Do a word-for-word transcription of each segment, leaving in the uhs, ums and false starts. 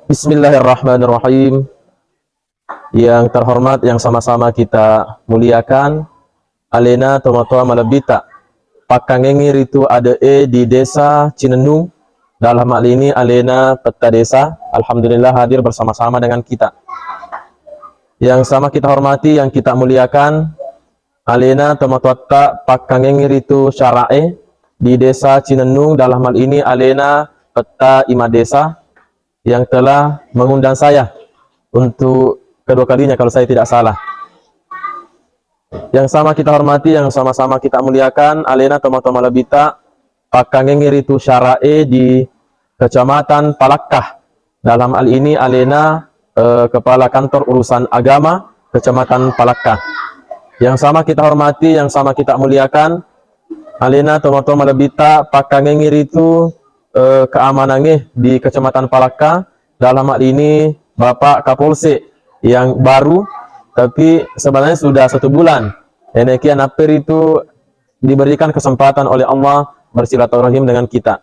Bismillahirrahmanirrahim. Yang terhormat, yang sama-sama kita muliakan, alena tomatoa malebbita. Pakkangengngi ritu ade'e di Desa Cinennung, dalam hal ini alena Petta Desa, alhamdulillah hadir bersama-sama dengan kita. Yang sama kita hormati, yang kita muliakan, alena tomatoatta pakkangengngi ritu syara'e di Desa Cinennung, dalam hal ini alena Petta Imam Desa yang telah mengundang saya untuk kedua kalinya kalau saya tidak salah. Yang sama kita hormati, yang sama-sama kita muliakan, alena tomatoa malebbita, pakkangengngi ritu syara'e di Kecamatan Palakka. Dalam hal ini alena, eh, Kepala Kantor Urusan Agama Kecamatan Palakka. Yang sama kita hormati, yang sama kita muliakan, alena tomatoa malebbita, pakkangengngi ritu, eh, keamanangnge di Kecamatan Palakka. Dalam hal ini Bapak Kapolsek yang baru, tapi sebenarnya sudah satu bulan. Enekia napperi itu diberikan kesempatan oleh Allah bersilaturahim dengan kita.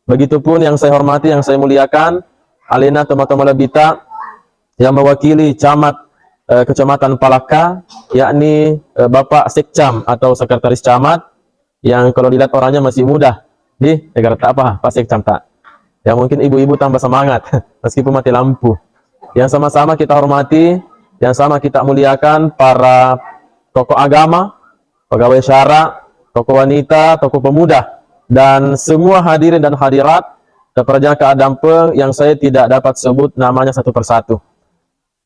Begitupun yang saya hormati, yang saya muliakan, alena tomatoa malebbita yang mewakili camat, eh, Kecamatan Palakka, yakni, eh, Bapak Sekcam atau Sekretaris Camat, yang kalau dilihat orangnya masih muda. Di, negara tak apa, Pak Sekcam tak. Ya, mungkin ibu-ibu tambah semangat, meskipun mati lampu. Yang sama-sama kita hormati, yang sama kita muliakan, para tokoh agama, pegawai syara, tokoh wanita, tokoh pemuda, dan semua hadirin dan hadirat, terperjaka adampeng yang saya tidak dapat sebut namanya satu persatu.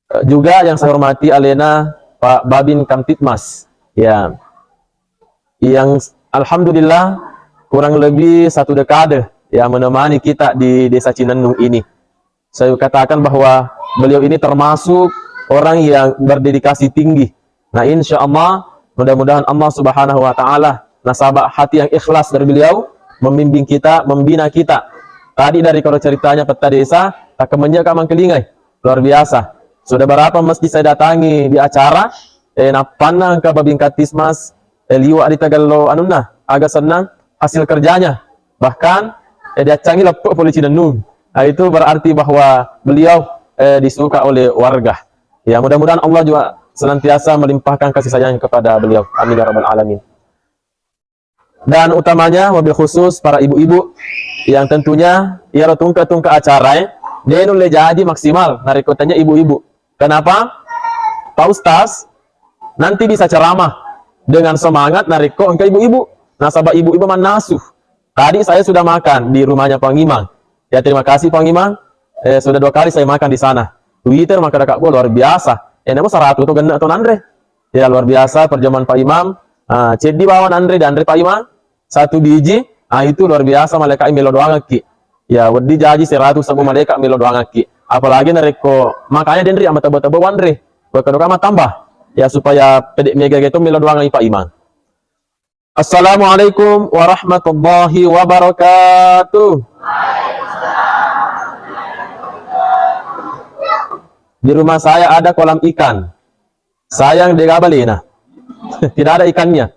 Eh, juga yang saya hormati alena Pak Babin Kamtibmas, ya, yang alhamdulillah kurang lebih satu dekade, ya, menemani kita di Desa Cinennung ini. Saya katakan bahwa beliau ini termasuk orang yang berdedikasi tinggi. Nah, insya Allah, mudah-mudahan Allah Subhanahu wa Ta'ala, nasaba hati yang ikhlas dari beliau, membimbing kita, membina kita. Tadi dari kalau ceritanya Petta Desa, tak kemenjak mangkelingai. Luar biasa. Sudah berapa masjid saya datangi di acara, eh, nappanna engka Babin Kamtibmas, eh, liwa di tagallo anunna, aga senang hasil kerjanya. Bahkan, eh, diaccangi leppo polisi Cinennung. Nah, itu berarti bahwa beliau, eh, disuka oleh warga. Ya, mudah-mudahan Allah juga senantiasa melimpahkan kasih sayang kepada beliau. Amin ya rabbal alamin. Dan utamanya, wabil khusus para ibu-ibu yang tentunya iyaro tungke-tungke acara, eh, de nulle jaji maksimal narekko tanya ibu-ibu. Kenapa? Pak Ustaz nanti bisa ceramah dengan semangat narekko engka ibu-ibu. Nasaba ibu-ibu mannasu. Tadi saya sudah makan di rumahnya Pak Imam. Ya, terima kasih Pak Imam. Eh, sudah dua kali saya makan di sana. Witer maka dekat gua luar biasa. Eh, namo saratu to genne to nanre. Ya, luar biasa perjamuan Pak Imam. Ah, ceddi bawang nanre, dianre Pak Imam. Satu biji, ah, itu luar biasa, malaikat melo doangakki. Ya, weddi jaji seratu sebbu malaikat melo doangakki. Apalagi narekko makanya denri ama tebba-tebba wanre. Kue kedoka matambah. Ya, supaya pede mega gitu melo doangai Pak Imam. Assalamualaikum warahmatullahi wabarakatuh. Di rumah saya ada kolam ikan. Sayang, dega balena. Tidak ada ikannya.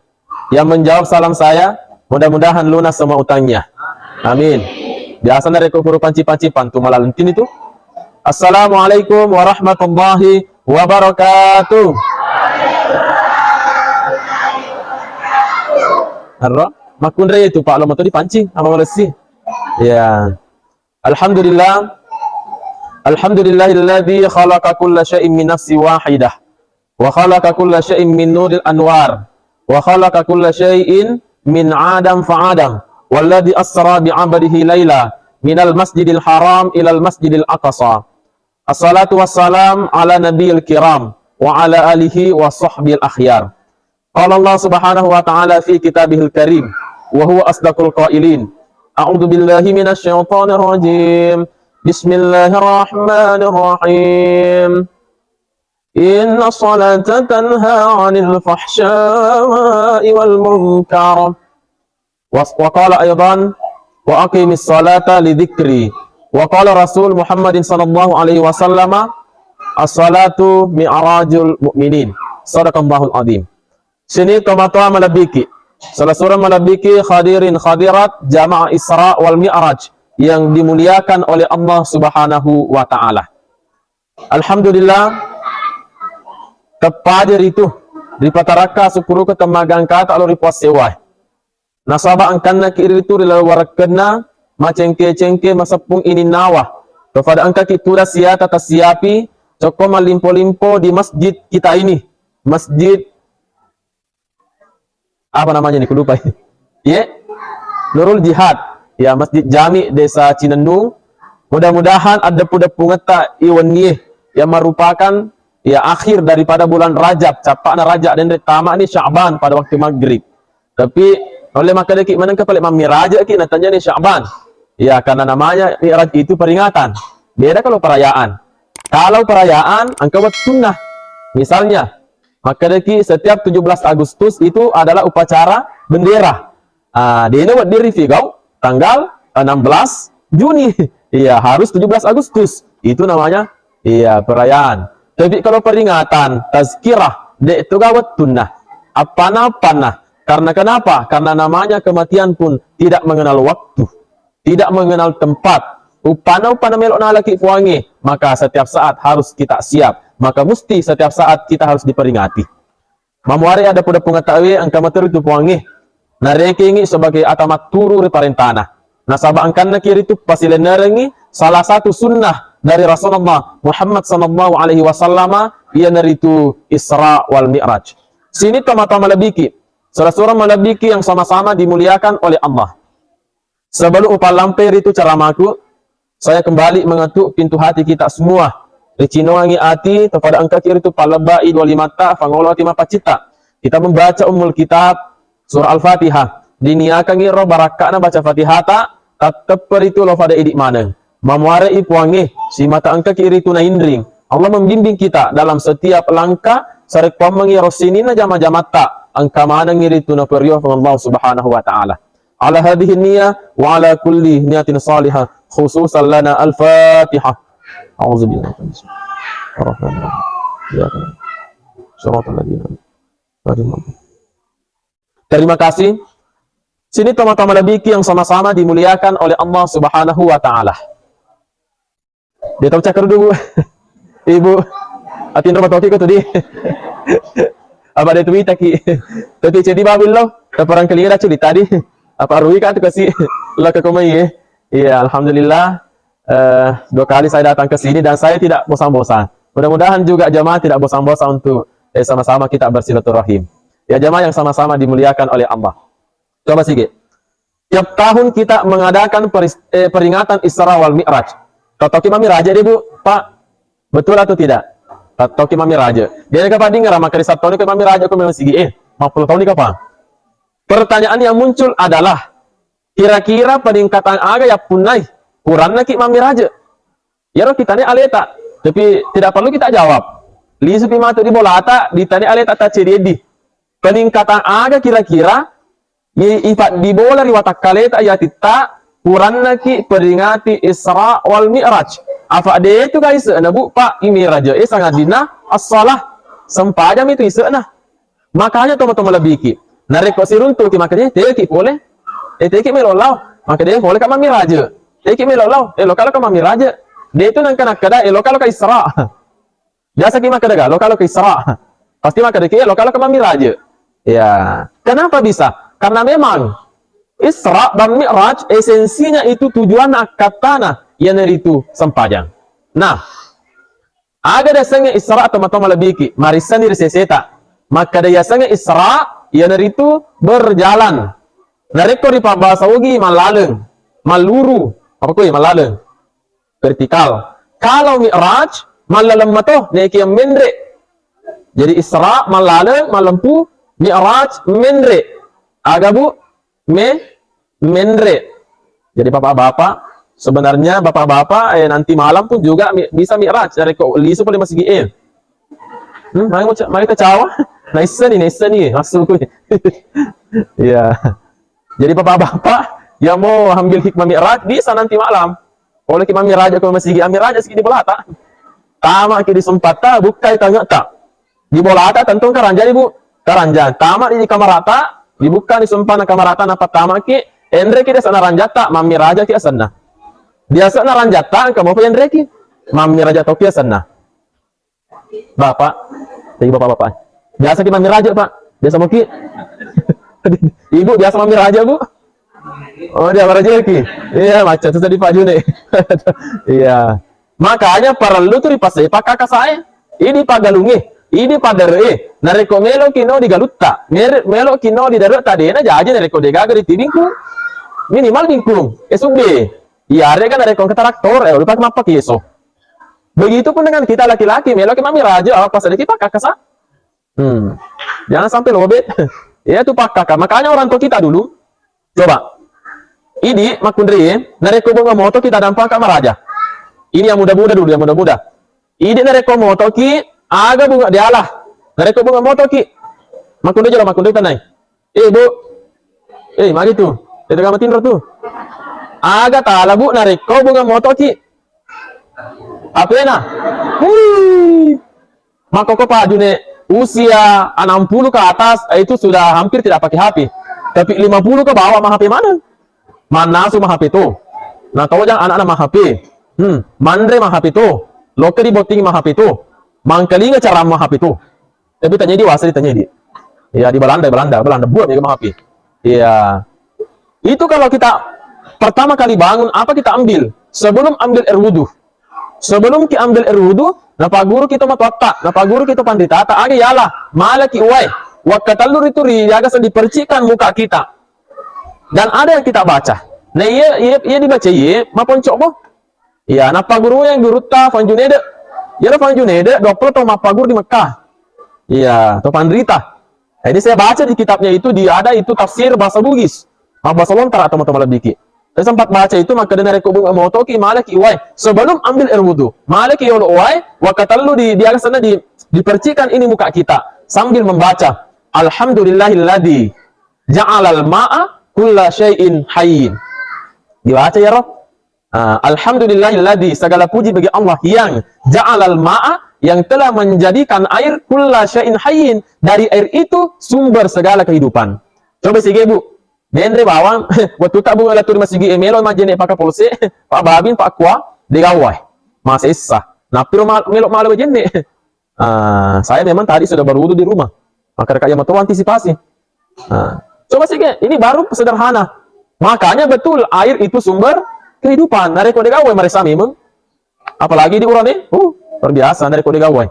Yang menjawab salam saya, mudah-mudahan lunas semua utangnya. Amin. Biasa narekko guru panci-panci pantu malalentini tu. Assalamualaikum warahmatullahi wabarakatuh. Arro, makkunrai itu Pak, lo moto dipancing ama malessi. Ya. Alhamdulillah. Alhamdulillahilladzi khalaqa kulla syai'in min nafsin wahidah. Wa khalaqa kulla syai'in min nuril anwar. Wa khalaqa kulla syai'in min adam fa adam. Walladzi asra bi abdihi laila minal masjidil haram ilal masjidil aqsa. Assalatu wassalam ala nabiyil kiram wa ala alihi wa sahbihi al-akhyar. Qala Allah subhanahu wa ta'ala fi kitabihil karim, wa huwa asdaqul qailin. A'udzu billahi minasy syaithanir rajim. Bismillahirrahmanirrahim. Inna salata tanha 'anil fahsya'i wal munkar. Wa, wa qala aidan, "Wa aqimis salata li dzikri." Wa qala Rasul Muhammadin sallallahu alaihi wasallama, "As-salatu mi'rajul mu'minin." Sadaqallahul azim. Sini tomatoa malebbiki. Salassureng malebbiki hadirin hadirat jamaah Isra wal Mi'raj. yang dimuliakan oleh Allah Subhanahu wa Ta'ala. Alhamdulillah, teppaja ritu ripatarakka sukkuruku temmaga engkata lao ri puang sewwae. Nasaba engkannaki ritu ri laleng warekkenna macengke-cengke maseppung ininnawa. Topada engkaki tudang siata tasiapi cokko mallimpo-limpo di masjid kita ini. Masjid apa namanya ini? Kulupai. Ye? Nurul Jihad. Ya, Masjid Jami Desa Cinennung. Mudah-mudahan addeppu-deppungetta iwennie yang merupakan ya akhir daripada bulan Rajab, cappa'na Rajab, denre tama'ni Sya'ban pada waktu maghrib. Tapi oleh makkedaki manengka pale mammiraja ki natanyani Sya'ban. Ya, karena namanya Mi'raj itu peringatan. Beda kalau perayaan. Kalau perayaan, engka wettunna. Misalnya, makkedaki setiap tujuh belas Agustus itu adalah upacara bendera. Ah, dena wedding rifigau tanggal enam belas Juni. Iya, harus tujuh belas Agustus. Itu namanya, iya, perayaan. Tapi kalau peringatan, tazkirah, de' toga wettunna. Apana-apana. Karena kenapa? Karena namanya kematian pun tidak mengenal waktu, tidak mengenal tempat. Upana-upana melo nalaki puangnge, maka setiap saat harus kita siap. Maka mesti setiap saat kita harus diperingati. Mamuare ada puda-puda tawe engka materi tu puangnge. Narekengi sebagai ata matturu ri parentana. Nasaba engkannaki ritu pasilennerengi salah satu sunnah dari Rasulullah Muhammad sallallahu alaihi wasallama, iyanaritu Isra wal Mi'raj. Sini tama-tama lebiki. Saudara-saudara malebiki yang sama-sama dimuliakan oleh Allah. Sebelum upallampe ritu ceramaku, saya kembali mengetuk pintu hati kita semua. Ricinongangi ati, topada engkaki ritu pallebbai dua limatta, fangolo ati mapaccitta. Kita membaca Ummul Kitab, surah Al-Fatihah. Diniakangi ro barakka'na baca Fatihata, tatteppe ritu lo fada idi maneng. Mamuare i puangnge, simata engkaki ritu nainring. Allah membimbing kita dalam setiap langkah, sarekkuammengi ro sininna jama-jamatta, engka manengi ritu naperio Allah Subhanahu wa Ta'ala. Ala hadhihi niyah wa ala kulli niyatin salihah, khususan lana. Al-Fatihah. A'udzubillahi minasyaitonir rajim. Ar-Rahmanir Rahim. Iyyaka na'budu wa iyyaka nasta'in. Terima kasih. Sini tama-tama lebiki yang sama-sama dimuliakan oleh Allah Subhanahu wa Ta'ala. De' tau cakkaru dulu, Bu. Ibu, atinro matoki ko tu di. Apa de' tu itaki. Tapi jadi babil lo, taparang kelinga dah culi tadi. Apa arui ka tu kasi. Lo ke komai, eh. Iya, alhamdulillah. Eh, dua kali saya datang ke sini dan saya tidak bosan-bosan. Mudah-mudahan juga jamaah tidak bosan-bosan untuk, eh, sama-sama kita bersilaturahim. Ya, jamaah yang sama-sama dimuliakan oleh Allah. Coba sikit. Tiap tahun kita mengadakan peris-, eh, peringatan Isra wal Mi'raj. Tau-tauki mammiraja de', Bu, Pak? Betul atau tidak? Tau-tauki mammiraja. De' naka paddingera makkeda sattoni ko mammiraja ko memang sigi, eh, empat puluh tahun ni kapang. Pertanyaan yang muncul adalah, kira-kira peningkatan aga yappunnai purannaki mammiraja? Iyaro kitane aleta, tapi tidak perlu kita jawab. Lisupi matu di bolata, ditane aleta taccedi eddi. Peningkatan aga kira-kira i-, ifaddibola ri watakkaleta yatitta purannaki peringati Isra wal Mi'raj? Afa de' tu ga ise'na, Bu, Pak, i Mi'raj e sangadinna as-shalah, sempajang itu ise'na. Makanya tomatoa malebiki. Narekko siruntuki makkeda, "Teki pole." Eh, teki melo lao. Makkeda, "Pole ka mammiraja." Teki melo lao. Eh, loka loka mammiraja. De' tu nangka nakkeda, "Eh, loka loka Isra." Biasa ki makkeda ga, "Loka loka Isra." Pasti makkeda ki, "Eh, loka loka mammiraja." Ya. Kenapa bisa? Karena memang Isra dan Mi'raj esensinya itu tujuanna akkattana, iyanaritu sempajang. Nah, aga diasengnge Isra tomatoa malebiki, marissani ri seseta. Makkeda yasengnge Isra, iyanaritu berjalan. Narekko ri pabbasa Ogi, mallaleng, malluru, apa kuwi, mallaleng? Vertikal. Kalau Mi'raj, mallaleng mato, naiki menre. Jadi Isra, mallaleng, mallempu, Mi'raj, menre. Aga, Bu? Me-, menre. Jadi bapak-bapak, sebenarnya bapak-bapak, eh, nanti malam pun juga mi-, bisa Mi'raj. Dari kok lisu paling masih eh. Hmm, mari mau ca-, mari kita cawa. Naissani, naissani, masuk. Iya. Jadi bapak-bapak yang mau ambil hikmah Mi'raj bisa nanti malam. Oleh ki mammiraja ko masigi, ammiraja sigi di bolata. Tamaki di sumpatta, bukkai tangetta. Di bolata tentu karanjani, Bu. Karanjang. Tama di kamarata, dibuka di sumpana kamarata, nappa tamaki, enreki desa naranjatta, mammiraja ki asenna. Biasa naranjatta engka mopa yanreki. Mammiraja toki asenna. Bapak, jadi bapak-bapak. Biasa ki mammiraja, Pak. Biasa moki. Ibu biasa mammiraja, Bu. Oh, dia marajaki. Iya, macam tu tadi Pak June. Iya. Makanya parellu tu ripasai pakkakasae. Idi pagalunge, idi padere'e. Narekko meloki no digalutta, mere-, meloki no dideretta, dena jaji narekko degaga ritibingku. Minimal bingkung. S U B. Iya, arega narekko engka traktor, eh, lupa mappaki eso. Begitupun dengan kita laki-laki, meloki mammiraja, apa sedikit pakkakasa. Hmm. Jangan sampai lobet. Iya tu pakkaka. Makanya orang tua kita dulu, coba. Idi makkunrai, narekko bunga moto kita dampaka maraja. Ini yang muda-muda dulu, yang muda-muda. Idi narekko motoki, aga bunga diala. Narekko bunga motoki, makkunrai jolo, makkunrai tanai. Eh, Bu. Eh, magi tu. Itu kamu tinro tu. Aga tala, Bu, narekko bunga motoki. H P-na. Hui. Makkoko Pak June, usia enam puluh ke atas, eh, itu sudah hampir tidak pakai H P. Tapi lima puluh ke bawah mah H P mana? Mannasu mah H P tu. Nah, tojang anak-anak mah H P. Hmm, manre mah H P tu. Loke di botting mah H P tu. Mangkalinga ceramah mah H P tu. Tapi tanya di wasa ditanya di. Ya, di Belanda, Belanda, Belanda buat mega mah H P. Iya. Itu kalau kita pertama kali bangun, apa kita ambil? Sebelum ambil air wudhu. Sebelum ki ambil air wudhu, napaguru kita matuatta, napaguru kita panditata, aga yala, malaki uwai. Wakkatellu ritu ri, diaga seddi percikan muka kita. Dan ada yang kita baca. Nah, iya, iya, iya dibaca, iya, maponcok mo. Iya, nappaguru yang gurutta Fang Junede. Iyaro Fang Junede, dua puluh tahun mappaguru di Mekah. Iya, to panrita. Jadi saya baca di kitabnya itu, dia ada itu tafsir bahasa Bugis. Mabbasa Lontara, teman-teman lebih ki. Saya sempat baca itu, maka dia narekko bunga motoki, malaki uwai. Sebelum ambil air wudhu, malaki yolo uwai, wakkatellu di, di atas sana di, dipercikan ini muka kita sambil membaca, "Alhamdulillahilladzi ja'alal ma'a kulla syai'in hayyin." Dibaca ya, Rob? Ah, "Alhamdulillahilladzi," segala puji bagi Allah yang "ja'alal ma'a," yang telah menjadikan air "kulla syai'in hayyin," dari air itu sumber segala kehidupan. Coba sige, Bu. Denre bawang, waktu tak bunga latu di masigi, eh, melo majene paka polse, Pak Babin, Pak Kua, degawai. Masessa. Napiro ma-, melo male wajenne. Ah, saya memang tadi sudah berwudu di rumah. Maka reka iya mato antisipasi. Ah, coba sih, ini baru sederhana. Makanya betul, air itu sumber kehidupan. Narekko degawai maresa memang. Apalagi di urane, uh, luar biasa, narekko degawai.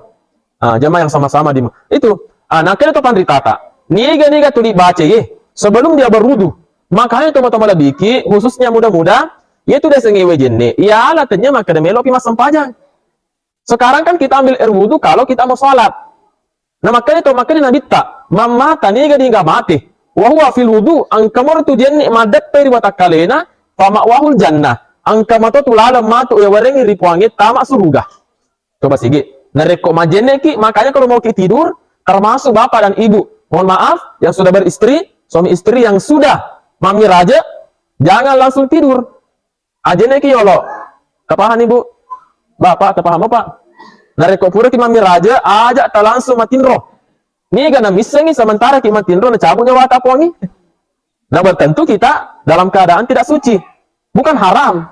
Ah, jamaah yang sama-sama di itu. Ah, nakkeda to panritata. Niga-niga tuli baca ye, sebelum dia berwudu. Makanya teman-teman lebih ki, khususnya muda-muda, itu dia sengewe jenne. Iya, latenya maka melo pi massempajang. Sekarang kan kita ambil air wudhu kalau kita mau sholat. Nah, makanya to, makanya Nabitta, "Man mata niga-niga mate, wa huwa fil wudu, engka moro tu jenne maddeppe ri watakkalena, fa ma'wahul jannah, engka mato tu laleng matu yawarengngi ri Puangnge tama suruga." Coba sigi. Narekko majenneki, makanya kalau mau ki tidur, termasuk bapak dan ibu, mohon maaf, yang sudah beristri, suami istri yang sudah mammiraja, jangan langsung tidur. Ajenneki yolo. Tapahani, Bu? Bapak, tapahamo, Pak? Narekko puraki mammiraja, aja talangsung matinro. Niga namissengi sementara ki matinro nacabu nyawata Puangngi. Nah, belum tentu kita dalam keadaan tidak suci. Bukan haram.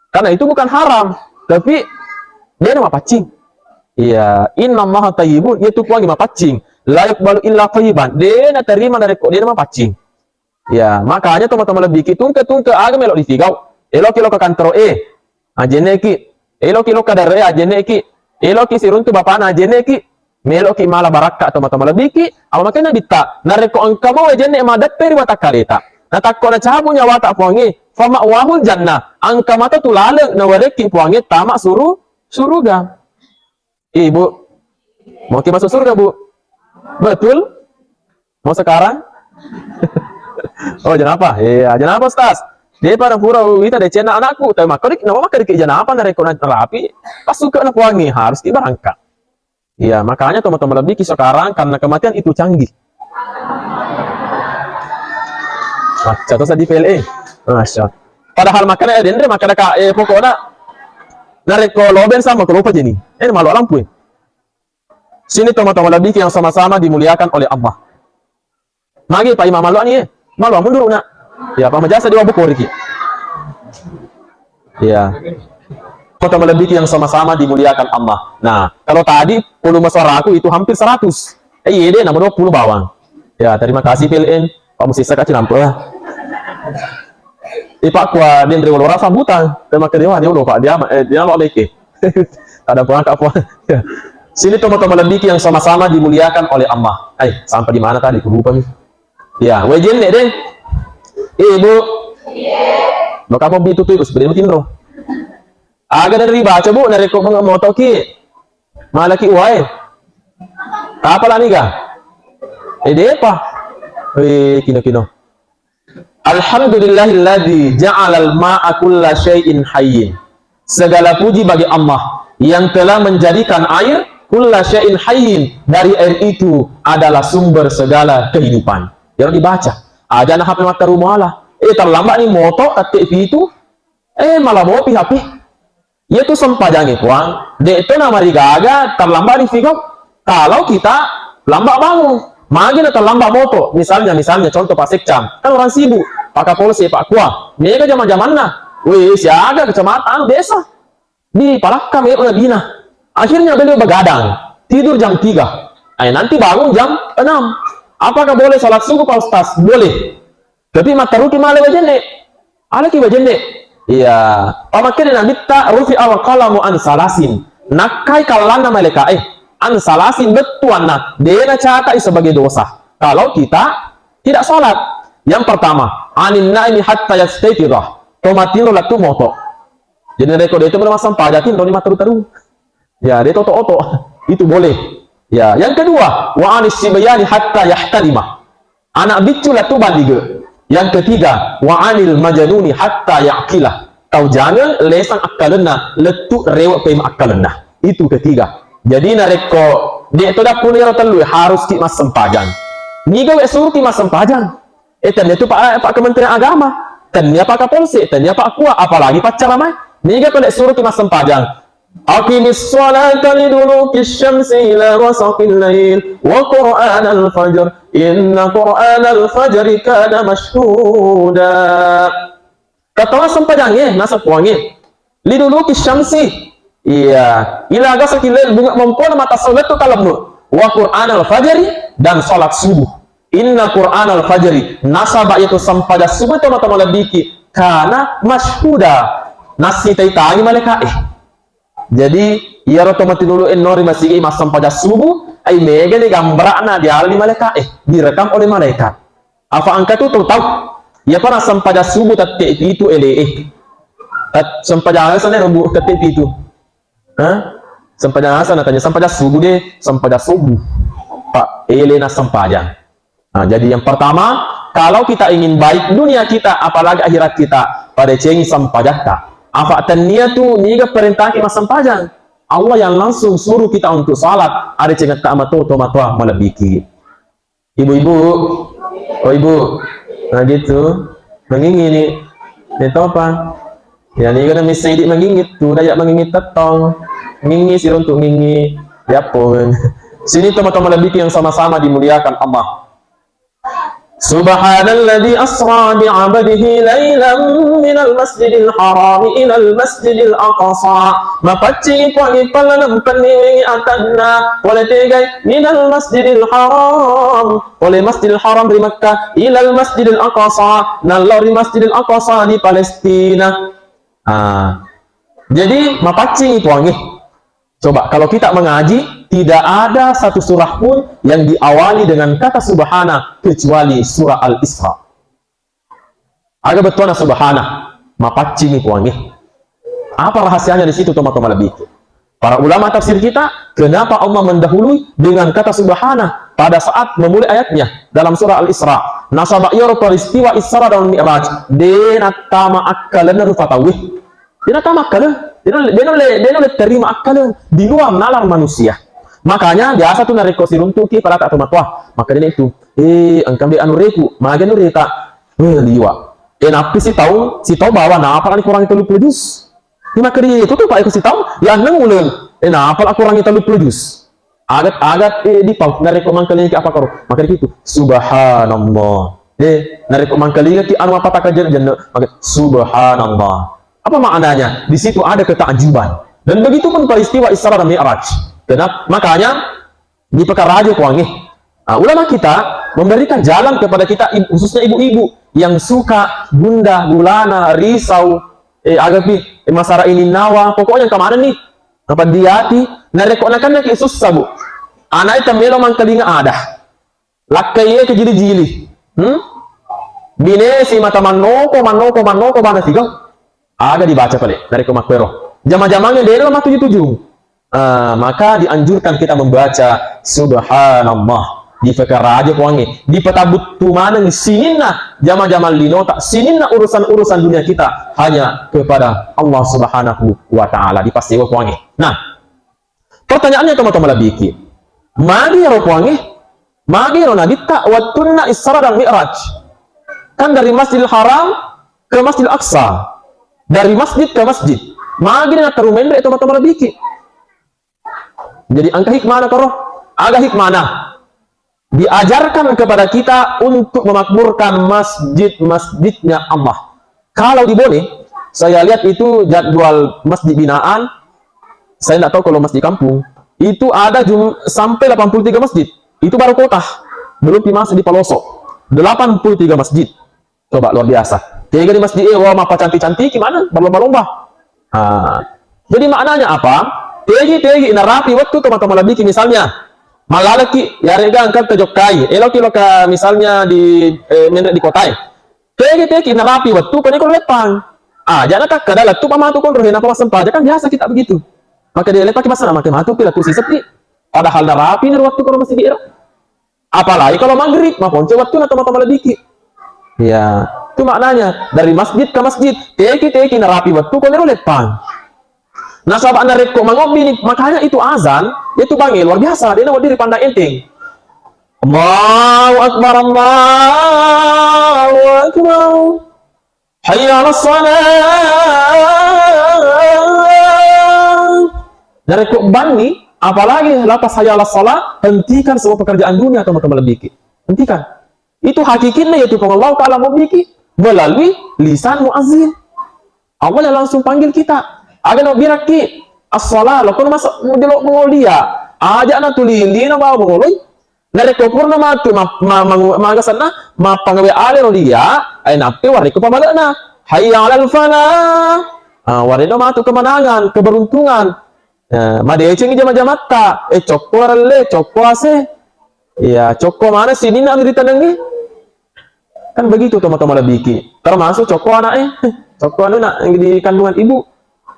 Karena itu bukan haram. Tapi, dena mapaccing. Iya, innallaha thayyibun, iya tu Puangngi mapaccing. La yaqbalu illa thayyiban. Dena terima narekko dena mapaccing. Ya, makanya teman-teman lebih ki tungke-tungke aga melo ditigau. Eloki lo ke kantoro e, ajenneki. Eloki lo kadare e, ajenneki. Eloki siruntu bapana, ajenneki. Meloki mala barakka teman-teman lebih ki. Apa makanya Nabitta, narekko engka mau ajenne madeppe ri watakkaleta. Natakko nacabu nyawata Puangnge, fa ma'wahul jannah. Engka mata tu laleng nawarekki Puangnge tama suru-, suruga. Ibu, mau ki masuk surga, Bu? Betul? Mau sekarang? Oh, janapa? Iya, janapa, Ustaz? Dia pada pura wita decenna anakku, tapi makkediki, nama makkediki janapa narekko na-, rapi, pas suka na Puangngi, harus ki berangkat. Iya, makanya teman-teman lebih ki sekarang karena kematian itu canggih. Macca to sa di P L E. Masya Allah. Padahal makanya, eh, denre makanya ka, eh, pokoknya narekko loben sama kelupa jeni. Eh, malu lampu, eh. Sini teman-teman lebih yang sama-sama dimuliakan oleh Allah. Magi Pak Imam malu ni, eh. Malu mundur nak. Ya, Pak Majasa di wabu koriki. Iya. Kota melebihi yang sama-sama dimuliakan Allah. Nah, kalau tadi volume suaraku itu hampir seratus. Eh, iya deh, nama dua puluh bawang. Ya, terima kasih P L N. Pak Musisa kasih lampu lah. Eh, Pak Kua, dia nerima orang sambutan. Terima kasih, wah, dia udah, Pak. Dia, eh, dia mau leke. Ada pulang, Kak Puan. Ya. Sini teman-teman lebih yang sama-sama dimuliakan oleh Allah. Eh, sampai di mana tadi? Ku lupa nih. Ya, wejenne deh. Eh, Ibu. Lo kamu bitu tuh, Ibu, sebenarnya tinro. Aga dari baca, Bu, narekko mengemotoki. Malaki uwae. Apa lani ga? Eh, depa. Eh, kino-kino. Alhamdulillahilladzi ja'alal ma'a kulla syai'in hayyin. Segala puji bagi Allah yang telah menjadikan air kulla syai'in hayyin, dari air itu adalah sumber segala kehidupan. Yang dibaca. Aja na H P mata rumah lah. Eh, terlambat nih motor, tette pitu. Eh, malah mopi H P. Iyatu sempajangnge, Puang, de' to namarigaga terlambat rifigau. Kalau kita lambat bangun, magi na terlambat moto. Misalnya, misalnya, contoh Pak Sekcam, kan orang sibuk, Pak Kapolsek, Pak Kua, mega jama-jamanna, weh, siaga kecamatan, anu, desa, di Palakka mega nabina. Akhirnya beliau begadang, tidur jam tiga. Eh, nanti bangun jam enam. Apakah boleh salat subuh, Pak Ustaz? Boleh. Tapi mattaruki male wajenne. Alaki wajenne. Iya. Pamakkeda Nabitta, "Rufi al qalamu an salasin." Nakkai kallanna malaika'e. An salasin, bettuanna. De' nacatai sebagai dosa. Kalau kita tidak sholat. Yang pertama, anin naimi hatta yastaiqidha. To matinro lettu moto. Jadi, rekko de' to massempajang, tinroni matteru-teru. Ya, de' to oto-oto. Itu boleh. Ya, yang kedua, wa anis sibyani hatta yahtalima. Anak biccu lettu balige. Yang ketiga, wa anil majnuni hatta yaqila. Tau jangeng lesang akkalenna, lettu rewe' pema akkalenna. Itu ketiga. Jadi, narekko de' to dappuna iyaro tellu, harus ki massempajang. Niga we' suruh ki massempajang? Eh, tennia tu Pak, Pak Kementerian Agama, tennia Pak Kapolsek, tennia Pak Kua, apalagi paccaramai. Niga ko de' suruh ki massempajang? Aqimis sholata liduluki syamsi ila ghasaqil lail wa qur'anal fajr. Inna qur'anal fajri kana mashhuda. Katawa sempajangnge, naseng Puangnge. Liduluki syamsi. Iya. Ila ghasaqil lail, bunga mempona mata sauleng tu talemmu. Wa qur'anal fajri, dan salat subuh. Inna qur'anal fajri, nasaba iyatu sempajang subuh to mata malebbiki. Kana mashhuda. Nassitai-tangi malaika'e. Jadi, iyaro to matinulu enno ri masigi massempajang subuh, ai megani gambara'na dialani malaika'e, direkam oleh malaikat. Afa engka tu tau-tau, iyapa nassempajang subuh tette pitu ele'e. Tat-, sempajang asana ro, Bu, tette pitu. Hah? Sempajang asana tanya, sempajang subuh de', sempajang subuh. Pak, ele nassempajang. Nah, jadi yang pertama, kalau kita ingin baik dunia kita, apalagi akhirat kita, padecengi sempajatta. Afa tennia tu niga perintahki massempajang. Allah yang langsung suruh kita untuk salat, adecengetta mato to matoa malebbiki. Ibu-ibu, oh ibu, nah gitu, mengingi ni, ni topa. Ya, niga na misseng idi' mangingit tu, daya' mangingit tettong. Ngingi siruntu' ngingi. Ya pun. Sini teman-teman lebih yang sama-sama dimuliakan Allah. Subhanalladzi asra bi 'abdihi lailan minal masjidil harami ilal masjidil aqsa. Mapaccingi Puangnge pallana mpenneweng atanna pole tegai minal masjidil haram, pole Masjidil Haram ri Makkah, ilal masjidil aqsa, nallo ri Masjidil Aqsa di Palestina. Ah. Jadi, mapaccingi Puangnge. Coba, kalau kita mengaji, tidak ada satu surah pun yang diawali dengan kata subhana kecuali surah Al-Isra. Aga bettuanna subhana, mapaccingi Puangnge. Apa rahasianya di situ, teman-teman lebih? Para ulama tafsir kita, kenapa Allah mendahului dengan kata subhana pada saat memulai ayatnya dalam surah Al-Isra? Nasaba iyaro peristiwa Isra dan Mi'raj, de' nattama akkalenna rupa tauwe. De' nattama akkaleng. De' nulle, de' nulle, de' nulle terima akkaleng di luar nalar manusia. Makanya biasa tu narekko siruntuki palata tomatoa, maka de' itu, eh, engka be anu reku, magi anu reta. Eh, liwa. Eh, nappi sitaung, sitaung bawa napa lani kurangi tellu puluh juz. Ini maka de' itu tu, Pak, iko sitaung, ya enneng uleng. Eh, napa la kurangi tellu puluh juz. Agat-agat, eh, di pau, narekko mangkalingaki apa karo? Maka de' itu, subhanallah. Eh, narekko mangkalingaki anu apa takajeng-jenne, maka subhanallah. Apa maknanya? Di situ ada ketakjuban. Dan begitu pun peristiwa Isra dan Mi'raj. Kenapa? Makanya dipekaraja Puangnge. Ah, ulama kita memberikan jalan kepada kita, ib-, khususnya ibu-ibu yang suka gundah gulana, risau, eh, agapi, eh, masara ini nawa, pokoknya kemana nih? Apa diati? Narekko nakanna ki susah, Bu. Anai temelo mangkalinga ada. Lakkai iya ke jili-jili. Hmm? Binesi mata mannoko, mannoko, mannoko, bana sigau. Aga dibaca pale, narekko makkuero. Jama-jamangnge dena matuju-tuju. Ah, maka dianjurkan kita membaca Subhanallah. Dipekaraja Puangnge. Dipetabuttu maneng sininna jama-jamang linota, sininna urusan-urusan dunia kita hanya kepada Allah Subhanahu wa Ta'ala. Dipassewa Puangnge. Nah, pertanyaannya, tomatoa malebbiku, magi ero Puangnge? Magi ero Nabitta wettunna Isra dan Mi'raj? Kan dari Masjidil Haram ke Masjidil Aqsa, dari masjid ke masjid. Magi natteru menre, tomatoa malebbiku? Jadi engka hikmana koro? Aga hikmana? Diajarkan kepada kita untuk memakmurkan masjid-masjidnya Allah. Kalau di Bone, saya lihat itu jadwal masjid binaan, saya nggak tahu kalau masjid kampung, itu ada jum-, sampai delapan puluh tiga masjid. Itu baru kota, belum pi masuk di pelosok. Delapan puluh tiga masjid. Coba, luar biasa. Tega di masjid, eh, wah, mappacantik-cantiki mana, berlomba-lomba. Ah. Jadi maknanya apa? Tegi-tegi narapi wettu, tomatoa malebbiku, misalnya, malaleki, yarega engka tajokkai, eloki loka misalnya di, eh, menre di kotae. Tegi-tegi narapi wettu, kone ko leppang. Ah, jana takkada lettu pamatu konro, hena pa massempajang, kan biasa kita begitu. Maka dia leppaki massana, maka matu pi lettu siseppi. Padahal narapi ni wettu kono masigi ero. Apalagi kalau maghrib, maponco wettuna, tomatoa malebbiku. Ya, itu maknanya. Dari masjid ke masjid, teki-teki narapi wettu, koniro leppang. Nasaba narekko mangobbi ni, makanya itu azan, itu bangnge luar biasa, dena wedding ripandang enteng. Allahu Akbar, Allahu Akbar. Hayya 'alas shalah. Narekko banni, apalagi lafaz hayya 'alas shalah, hentikan semua pekerjaan dunia, tomatoa malebbiku. Hentikan. Itu hakikinna, yaitu Puang Allah Ta'ala mobbiki melalui lisan muazzin. Allah yang langsung panggil kita. Aga nabbirakki, "As-shalah," lokkono masa-, mudelo mulia. Aja na tulilino bawa mangoloi. Narekko purana matu ma-, ma-, mangu-, magasanna, mappangawe ale ro dia, ai nappe warekko pamale'na. Hayya 'alal falah. Ah, wareno matu kemenangan, keberuntungan. Eh, madecengi jama-jamatta. Eh, cokko arelle, cokko ase. Iya, cokko mana sininna anu ritenengnge? Kan begitu, tomatoa malebbiku. Termasuk cokko anaknya. Cokko anu nak, yang di kandungan ibu.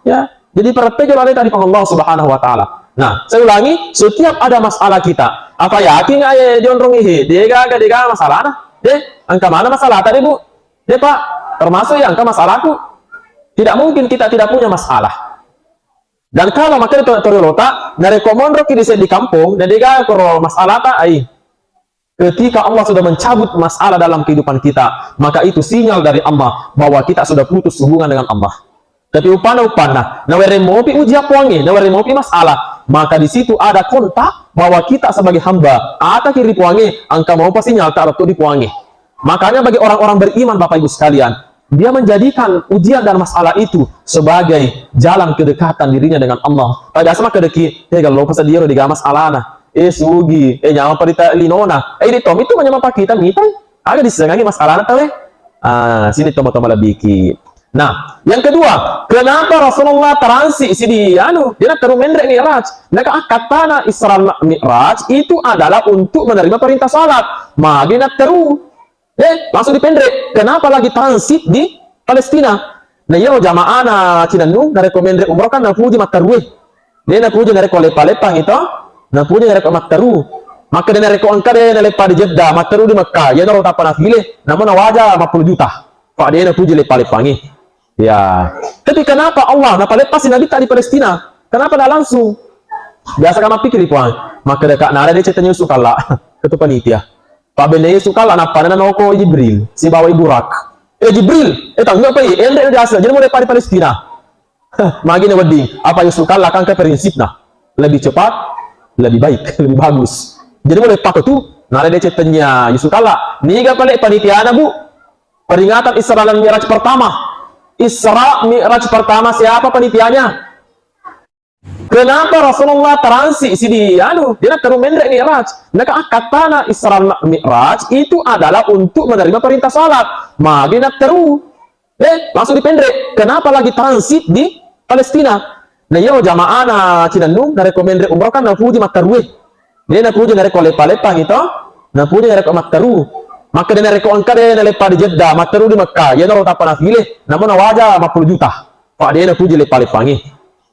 Ya, jadi pereppejo lale tadi Allah Subhanahu wa Ta'ala. Nah, saya ulangi, setiap ada masalah kita, apa yakin aja dionrongi he, dega, dega masalahna. Deh, engka mana masalah tadi, Bu? Deh, Pak, termasuk ya engka masalahku. Tidak mungkin kita tidak punya masalah. Dan kalau makkeda to-, toriolota, narekko monroki di seddi kampong, na dega koro masalahta, ai. Ketika Allah sudah mencabut masalah dalam kehidupan kita, maka itu sinyal dari Allah bahwa kita sudah putus hubungan dengan Allah. Tapi upana-upana, nawereng mopi ujian Puangnge, nawereng mopi masalah, maka di situ ada kontak bahwa kita sebagai hamba, ataki ri Puangnge, engka mopa sinyalta lettu di Puangnge. Makanya bagi orang-orang beriman, Bapak Ibu sekalian, dia menjadikan ujian dan masalah itu sebagai jalan kedekatan dirinya dengan Allah. Pada asma kedeki, he, gallo pasadiero dega masalahna. Eh, sugi, eh, nyameng parita linona. Eh, di tomi tu manyameng pakita mitai. Aga disengangi masalahna tawe. Ah, sini tomo-tomo lebiki. Nah, yang kedua, kenapa Rasulullah transit sidi anu, dia teru menre Mi'raj? Naka akkattana Isra Mi'raj itu adalah untuk menerima perintah salat. Magi natteru. Eh, langsung dipenre. Kenapa lagi transit di Palestina? Nah, iya jamaahna cinennu, narekko menre umroh kan napuji matterue. De napuji narekko leppa-leppangi to, napuji narekko matteru. Maka de narekko engka de naleppa di Jeddah, matteru di Mekah, iya naro tappa nafile, namu nawaja empat puluh juta. Pak de napuji leppa-leppangi. Ya. Tapi kenapa Allah napaleppasi Nabitta di Palestina? Kenapa nggak langsung? Biasa kan mappikiri, Puang. Maka dekat nara de cettanya Yusuf kalla. Ketua panitia. Pak benda Yusuf kalla, nappa nana noko Jibril. Sibawa Ibu Rak. Eh, Jibril, eh, tangga apa, eh? Ende biasa. Jadi mulai pada Palestina. Magi na wedding. Apa Yusuf kalla kan ke prinsipna. Lebih cepat, lebih baik, lebih bagus. Jadi mulai pakai tu, nara de cettanya Yusuf kalla. Niga pale panitiana, Bu? Peringatan Isra dan Mi'raj pertama. Isra Mi'raj pertama siapa panitianya? Kenapa Rasulullah transit sidi anu, dia terus menre Mi'raj? Naka akkattana Isra Mi'raj itu adalah untuk menerima perintah salat. Magi natteru. Eh, langsung dipenre. Kenapa lagi transit di Palestina? Nah, iya jamaah na Cinannu, narekko menre umroh kan napuji matterue. De napuji narekko leppa-leppangi to, napuji narekko matteru. Maka de narekko engka de naleppa di Jeddah, matteru di Mekah, iya naro tappa nafile, namu nawaja empat puluh juta. Pak de napuji leppa-leppangi.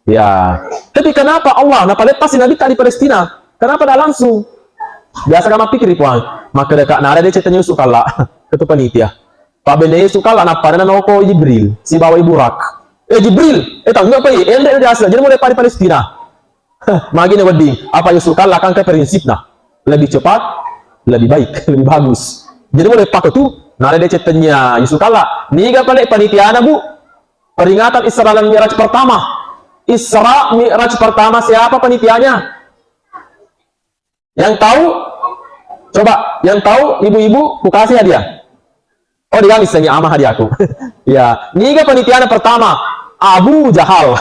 Ya. Tapi kenapa Allah napaleppasi Nabitta di Palestina? Kenapa tidak langsung? Biasa kan mappikiri Puang, maka dekat nara de cettanya Yusuf kalla. Ketua panitia. Pabene Yusuf kalla nappa noko Jibril, sibawa Burak. Eh Jibril, eh tangga apa eh? Ende biasa, jadi mulai pada Palestina. Heh, magi ne wedding, apa Yusuf kalla kan ke prinsipna. Lebih cepat, lebih baik, lebih bagus. Jadi mulai pakai tu, nara de cettanya Yusuf kalla. Niga pale panitiana, Bu? Peringatan Isra dan Mi'raj pertama. Isra Mi'raj pertama siapa panitianya? Yang tahu? Coba, yang tahu ibu-ibu, ku kasih hadiah. Oh, digamis ini ama hadiahku. Ya, niga panitiana pertama? Abu Jahal.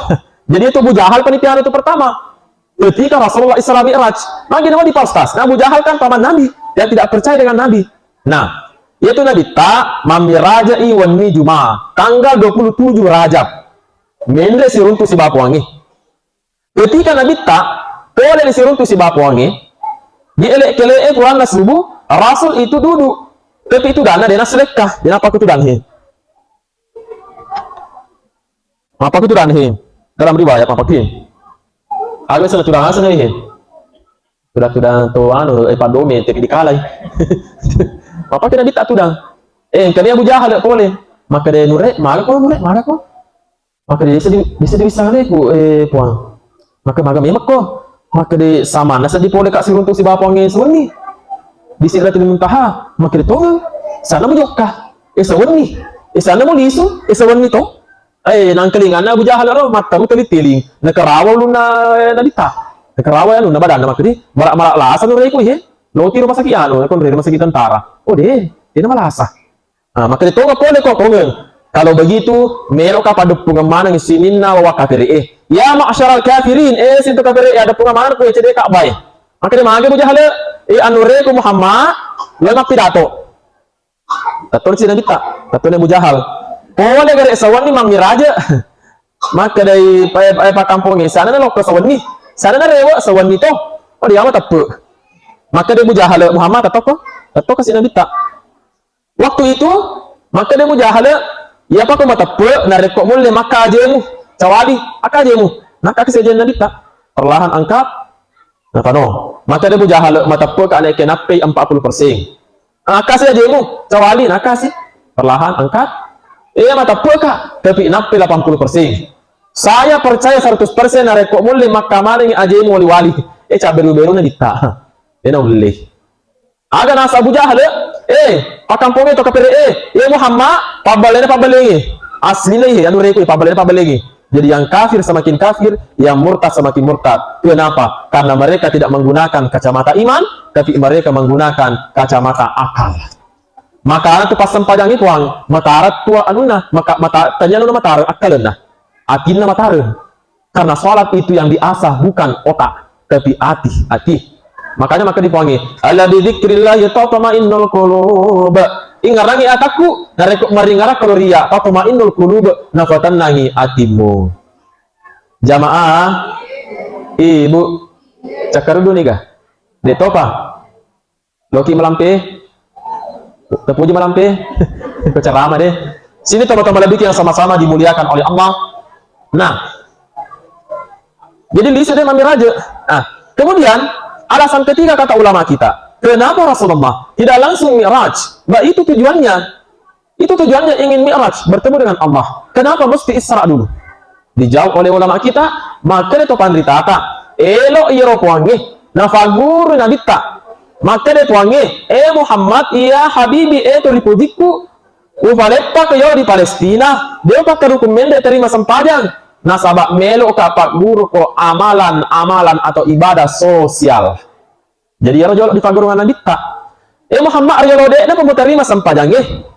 Jadi itu Abu Jahal panitiana itu pertama. Ketika Rasulullah Isra Mi'raj, magi nama di Pak Ustaz? Nah, Abu Jahal kan paman Nabi, yang tidak percaya dengan Nabi. Nah, itu Nabitta mammiraja'i wenni Juma, tanggal dua puluh tujuh Rajab. Menre siruntu sibawa Puangnge. Ketika Nabitta pole siruntu sibawa Puangnge, di ele-kele e purana subuh, Rasul itu duduk. Tapi itu dana dena selekka, dena paku tudang he. Apa ku tudang he? Dalam riwayat apa ki? Aga sana tudang asa he. Tudang-tudang to anu, eh, padome, tapi dikalai. Apa kira Nabitta tudang? Eh, kami Abu Jahal pole. Maka de nure, maga ko, nure, maga ko. Maka de bisa di, bisa di bisa ku, eh, Puang. Maka maga memang ko. Maka de sama nasa di pole ka siruntu sibawa Puangnge sewenni. Di Sidratul Muntaha, maka de tongeng. Sana mujokka. Eh, sewenni. Eh, sana mulisu, eh, sewenni to. Eh, nangkalinganna Abu Jahal ro, mattamu teli-teli. Nakarawa ulunna, eh, Nabitta. Nakarawa anu, na badanna makkedi, mara-mara lasa nu reku, he. Loti rumah sakit anu, kon rumah sakit tentara. Oh, de, de na malasa. Ah, makkedi tonga pole ko, kongeng. Kalau begitu, melo ka padeppungan maneng sininna wawa kafiri, eh. Ya ma'syaral kafirin, eh, sintu kafiri, eh, ada pungan maneng ku cedde Ka'bah, eh. Makkedi mage Abu Jahal, eh, anu reku Muhammad, lo mappidato. Tattoni si Nabitta, tattoni Abu Jahal. Pole gare sawenni mammiraja. Makkedai pa-, pa-, pakkampongnge, sana na lokka sawenni. Sana na rewe sawenni to. Oh, diama teppe. Makkeda Abu Jahal, Muhammad, tattokko? Tattokko si Nabitta. Waktu itu, makkeda Abu Jahal, iya pako mateppe, narekko mulle makka ajemu, cawali, akka ajemu. Nakka si ajemu Nabitta. Perlahan angkat, Napano, makkeda Abu Jahal, mateppe ka nakke nappei empat puluh persen. Akkasi ajemu, cawali, nakasi. Perlahan, angkat. Eh, mateppe ka, tapi nappei delapan puluh persen. Saya percaya seratus persen narekko mulle makka maneng ajemu wali-wali. Eh, cabberu-beru Nabitta. Eh, naulle. Aga nasa Abu Jahal, eh, pakkampongnge to kapere, eh, eh, Muhammad, pabbalena pabbalengnge. Aslina, eh, anu reku, eh, pabbalena pabbalengnge. Jadi yang kafir semakin kafir, yang murtad semakin murtad. Kenapa? Karena mereka tidak menggunakan kacamata iman, tapi mereka menggunakan kacamata akal. Maka itu pas sempajangi Puang, matarat tua anuna, maka mata tanya anuna matarat akkalna. Atinna matarat. Karena salat itu yang diasah bukan otak, tapi ati, ati. Makanya maka dipuangi, "Ala bidzikrillahi tatmainnul qulub." Ingarangi atakku, narekko maringarakko ria, tatmainnul qulub, nafatannangi atimmu. Jamaah, ibu, cakkaruddu niga? De topa? Loki malampe? Terpuji malampe? Ceramah deh. Sini teman-teman lebih yang sama-sama dimuliakan oleh Allah. Nah, jadi lisu deh mammiraja. Nah, kemudian alasan ketiga kata ulama kita, kenapa Rasulullah tidak langsung mi'raj? Bah, itu tujuannya. Itu tujuannya ingin mi'raj, bertemu dengan Allah. Kenapa mesti Isra dulu? Dijawab oleh ulama kita, makkeda to panritata, elo iyaro Puangnge, nafagguru Nabitta. Makkeda Puangnge, eh Muhammad, iya Habibi, eh to ripujikku, ufaleppa ke yo di Palestina, de pakkarukung mende terima sempajang. Nasaba melo ka pagguru ko amalan-amalan atau ibadah sosial. Jadi iyaro jolo difaggurungan Nabitta. Eh Muhammad, iyaro de na pemutarima sempajangnge.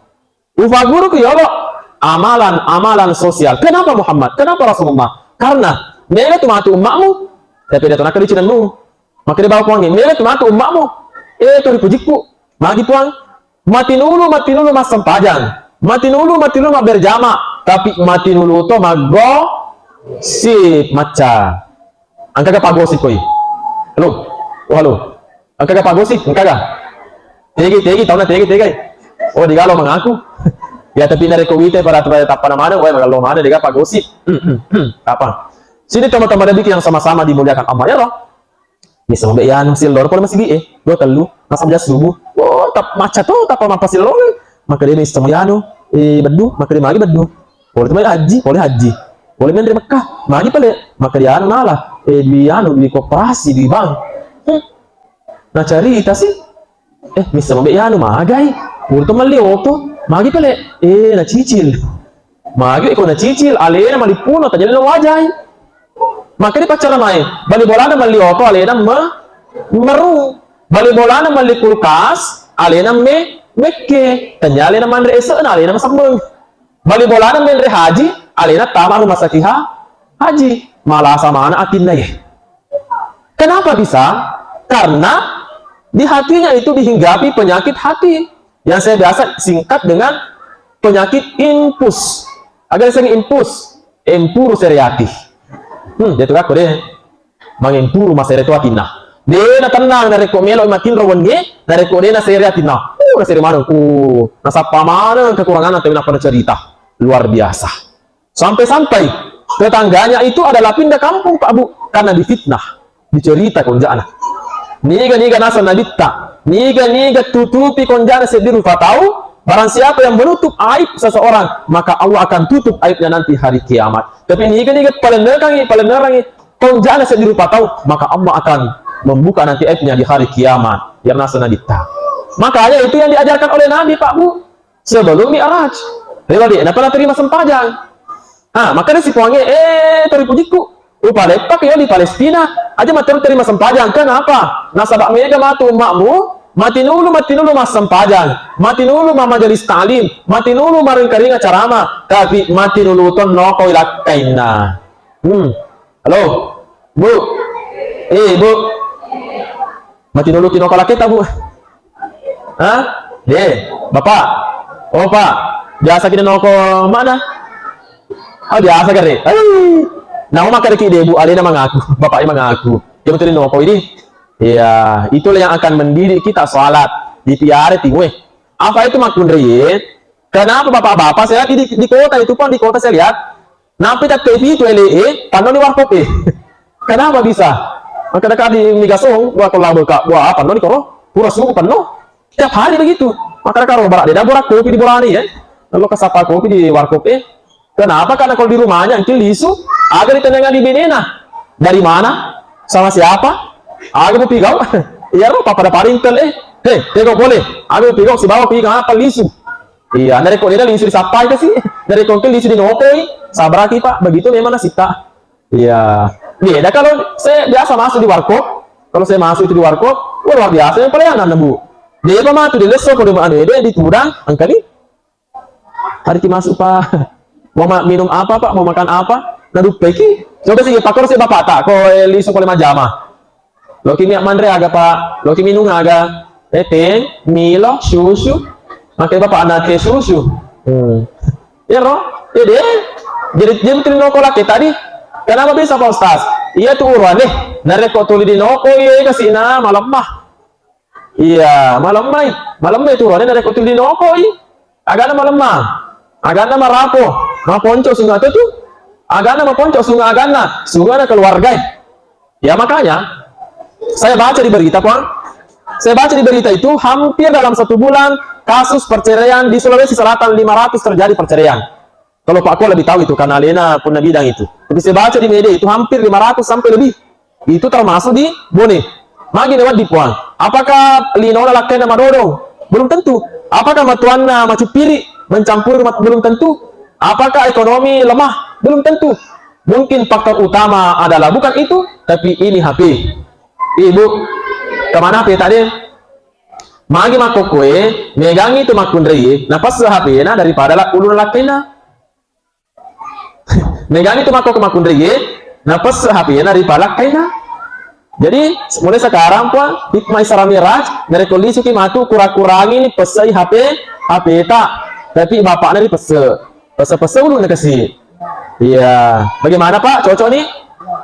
Ufaguruku yolo, amalan-amalan sosial. Kenapa Muhammad? Kenapa Rasulullah? Karena mega tu matu umma'mu, tapi dia tu nakka dicinennu. Makkeda bawang Puangnge, mega tu matu umma'mu. Eh, tu ripujikku. Magi Puang? Matinulu, matinulu massempajang. Matinulu, matinulu mabberjama. Tapi matinulu to maggosip macca. Engkaga paggosip koi? Halo? Oh, halo. Engkaga paggosip? Engkaga? Tegi, tegi, tauna tegi, tegai. Oh, digalo mangaku. Ya, tapi narekko wita pada, pada tappana maneng, oh, magallo maneng, dega paggosip. Hmm, hmm, hmm. Apa? Sini teman-teman ada bikin yang sama-sama dimuliakan Allah, ya, roh? Misseng mabe iyanu, silloro pole masigi e, dua tellu, massempajang subuh. Oh, tap-, macca to, tappa mappasilloro. Makkeda misseng iyanu, eh, beddu, makkeda magi beddu. Pole tu mai haji, pole haji. Pole menre Mekah, magi pale, makkeda anu nala, eh, di anu, di koperasi, di bank. Hmm. Nacarita si, eh, misseng mabe iyanu, magai. Pole tu melli oto, magi pale, eh, nacicil. Magi ko nacicil, alena malippuno, tajallo wajai. Makkeda paccara mai, bali bolana melli oto, alena me-, meru. Bali bolana melli kulkas, alena me-, mekke. Tanya alena manre ese'na, alena masemmeng. Bali bolana menre haji, alena tama rumah sakit ha-, haji. Malasa mana atinna ye. Kenapa bisa? Karena di hatinya itu dihinggapi penyakit hati yang saya biasa singkat dengan penyakit impus. Aga seng impus, empuru sereati. Hmm, dia tu kako deh. Mangempuru masere tu atinna. De na tenang narekko melo matinro wenni, narekko de na sere atinna. Uh, na sere maneng. Uh, nasappa maneng kekurangan tapi napa cerita. Luar biasa. Sampai-sampai tetangganya itu adalah pindah kampung, Pak Bu, karena difitnah, dicerita konjana. Niga-niga naseng nabitta, niga-niga tutupi konjana seddi rupa tau, barang siapa yang menutup aib seseorang, maka Allah akan tutup aibnya nanti hari kiamat. Tapi niga-niga palennekangi, palennerangi konjana seddi rupa tau, maka Allah akan membuka nanti aibnya di hari kiamat. Yang naseng nabitta. Makanya itu yang diajarkan oleh Nabi, Pak Bu. Sebelum Mi'raj. Rela de, napa naterima sempajang. Ah, makkeda si Puangnge, eh, tori pujikku. Upaleppaki yo di Palestina, aja matteru terima sempajang. Kenapa? Nasaba mega matu umma'mu, matinulu, matinulu massempajang, matinulu ma majelis ta'lim, matinulu maringka-ringa ceramah, tapi matinulu tonno koi lakkainna. Hmm. Halo? Bu? Eh, Bu? Matinulu tinoko lakketa, Bu? Hah? De, Bapak? Oh, Pak. Biasa kita noko mana? Oh, biasa kare. Ai. Nah, maka deki de, Bu, alena mangaku, bapaknya mangaku. Dia betul noko ini. Iya, itulah yang akan mendidik kita salat. Dipiara timue. Apa itu makkunrai? Kenapa bapak-bapak saya di, di kota itu pun, di kota saya lihat, Nappi tette pitu ele'e, pannoni warkop e. Kenapa bisa? Makkeda ka di migasong, buah ko labo ka, buah apa, pannoni koro? Pura suku penno. Tiap hari begitu. Makkeda karo, bara de, dah borak kopi di borane, ya. Lalu kasapa kopi di warkop e. Kenapa? Karena kalau di rumahnya, engke lisu, aga ditanya di benena. Dari mana? Sama siapa? Aga mau pigau? Iya, ro, papa ada parintel, eh. Hei, tego boleh. Aga mau pigau, sibawa pigau apa lisu? Iya, narekko de na lisu disappai kasi. Narekko engka lisu dinokoi, sabaraki, Pak. Begitu memang nasibta. Iya. Beda kalau saya biasa masuk di warkop. Kalau saya masuk itu di warkop, wah, luar biasa yang pelayanan, Bu. Dia apa matu di leso, kalau anu, dia ditudang, angkali. Hari ki masuk, Pak. Mau ma-, minum apa, Pak? Mau makan apa? Nah, dupeki. Coba sih, Pak, kalau saya bapak tak, kok, eh, lisu pole majama. Loki mi manre aga, Pak? Loki minung aga? Eh, teh, milo, susu. Makkeda bapakna teh susu. Hmm. Ya, roh? Ya, deh. Jadi, dia betul noko laki tadi. Kenapa bisa, Pak Ustaz? Iya tuh uruan deh. Narekko tuli dinoko, iya, kasih na malemma. Iya, malemma i. Malemma itu uruan deh, narekko tuli dinoko, i. Agana malemma. Agana marapo. Maponco sunga tu tu. Agana maponco sunga agana. Sunga na keluarga. Ya, makanya, saya baca di berita, Puang. Saya baca di berita itu, hampir dalam satu bulan, kasus perceraian di Sulawesi Selatan, lima ratus terjadi perceraian. Kalau Pak Ko lebih tahu itu, karena alena pun bidang itu. Tapi saya baca di media itu, hampir lima ratus sampai lebih. Itu termasuk di Bone. Magi na wedding, Puang. Apakah linona lakkainna madodong? Belum tentu. Apakah matuanna macuppiri, mencampuri rumah? Belum tentu. Apakah ekonomi lemah? Belum tentu. Mungkin faktor utama adalah bukan itu, tapi ini H P. Ibu, kemana H P tadi? Magi makkokkoe, megangi tu makkunrai, napassu H P-na daripada la-, uluna lakkainna. Megani tu makko ko makkunraie, napesse H P-na ri palakkaina. Jadi, mulai sekarang, Pak, hikmah Isra Mi'raj, narekko lisuki matu, kurang-kurangi pessei H P, H P-ta. Tapi bapakna ripesse. Pesse-pesse ulunna kasi. Iya. Bagaimana, Pak? Cocok nih?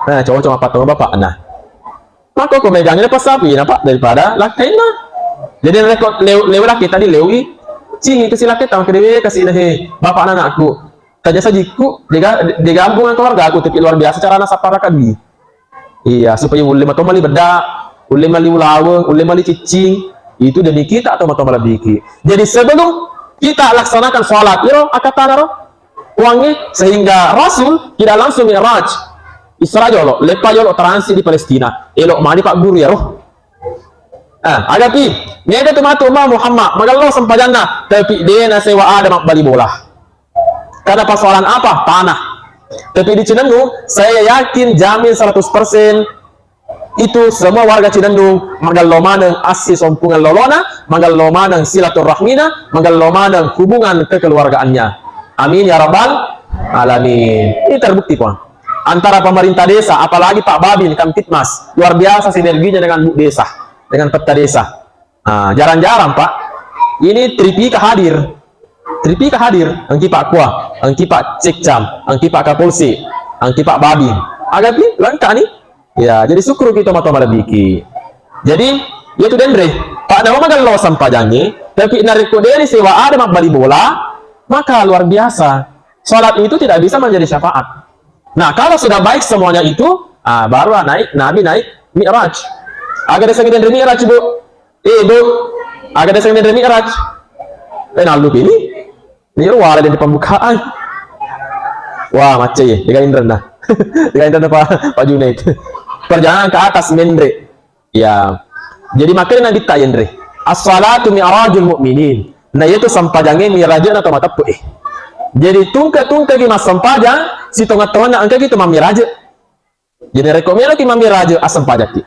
Nah, cocok apa tuh bapakna? Makko ko megangi na pesse H P-na, Pak, daripada lakkainna. Jadi, narekko leu-, lewe lakkaita, lewi. Cing, itu si lakkaita, maka dewe kasi na, he, bapakna anakku. Taja sajikku, dega-, degampung keluargaku, tapi luar biasa carana sapparaka dui. Iya, supaya ulle mato mali bedda, ulle mali ulaweng, ulle mali ciccing. Itu demi kita atau mato malebbiki. Jadi sebelum kita laksanakan sholat, iro akatana ro, kuangi, sehingga Rasul tidak langsung mi'raj. Isra jolo, leppa jolo transit di Palestina. Elo mani Pak Guru ya roh. Ah, agapi, mega tu matu ma Muhammad, magello sempajanna, tapi dena sewa ada mabbali bola. Karena persoalan apa? Tanah. Tapi di Cinenung, saya yakin jamin seratus persen itu semua warga Cinenung magello maneng assi sompungan lolona, magello maneng silaturahmina, magello maneng hubungan kekeluargaannya. Amin ya rabbal alamin. Ini terbukti, Puang. Antara pemerintah desa, apalagi Pak Babin, Kamtibmas, luar biasa sinerginya dengan Bu Desa, dengan Petta Desa. Ah, jarang-jarang, Pak. Ini Tripika hadir. Tripika hadir. Engki Pak Kua, engki Pak Sekcam, engki Pak Kapolsek, engki Pak Babin. Agapi, lengkap nih. Ya, jadi syukur kita matu malebbiki. Jadi, ya tu denre. Pak, nama magello sempajangi, tapi narekko deni sewa ada mabbali bola, maka luar biasa. Salat itu tidak bisa menjadi syafaat. Nah, kalau sudah baik semuanya itu, ah, barulah naik, Nabi naik Mi'raj. Aga desa denre Mi'raj, Bu? Eh, Bu, aga desa denre Mi'raj? Eh, nallu pini? Ini wala di pembukaan. Wah, macet ya. Dengan Indra dah. Dengan Indra Pak, Pak Junaid. Perjalanan ke atas menre. Ya. Jadi makanya Nabi tak yenre. As-salatu mi'rajul mu'minin. Nah, itu sempajange mi'rajna to mateppu eh. Jadi tungke-tungke ki massempajang, sitonga-tongana engka ki tu mammiraje. Jadi rekko meloki mammiraje, assempajakki.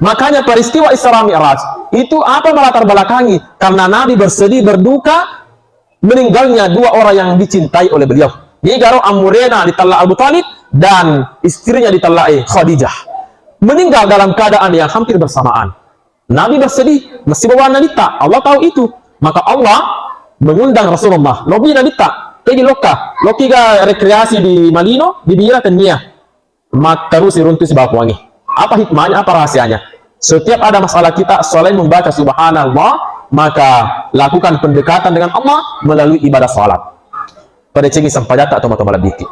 Makanya peristiwa Isra Mi'raj itu apa melatar belakangi? Karena Nabi bersedih, berduka meninggalnya dua orang yang dicintai oleh beliau. Nigaro ammurena ditella Abu Thalib dan istrinya ditellai Khadijah. Meninggal dalam keadaan yang hampir bersamaan. Nabi bersedih, mesti bawa Nabi tak. Allah tahu itu. Maka Allah mengundang Rasulullah. Lobi Nabi tak. Pergi loka. Loki ga rekreasi di Malino, di Bira Tenia. Makkarusi runtu sibawa Puangnge. Apa hikmahnya, apa rahasianya? Setiap ada masalah kita, selain membaca subhanallah, maka lakukan pendekatan dengan Allah melalui ibadah salat. Padecengi sempajatta to matu malebbiki.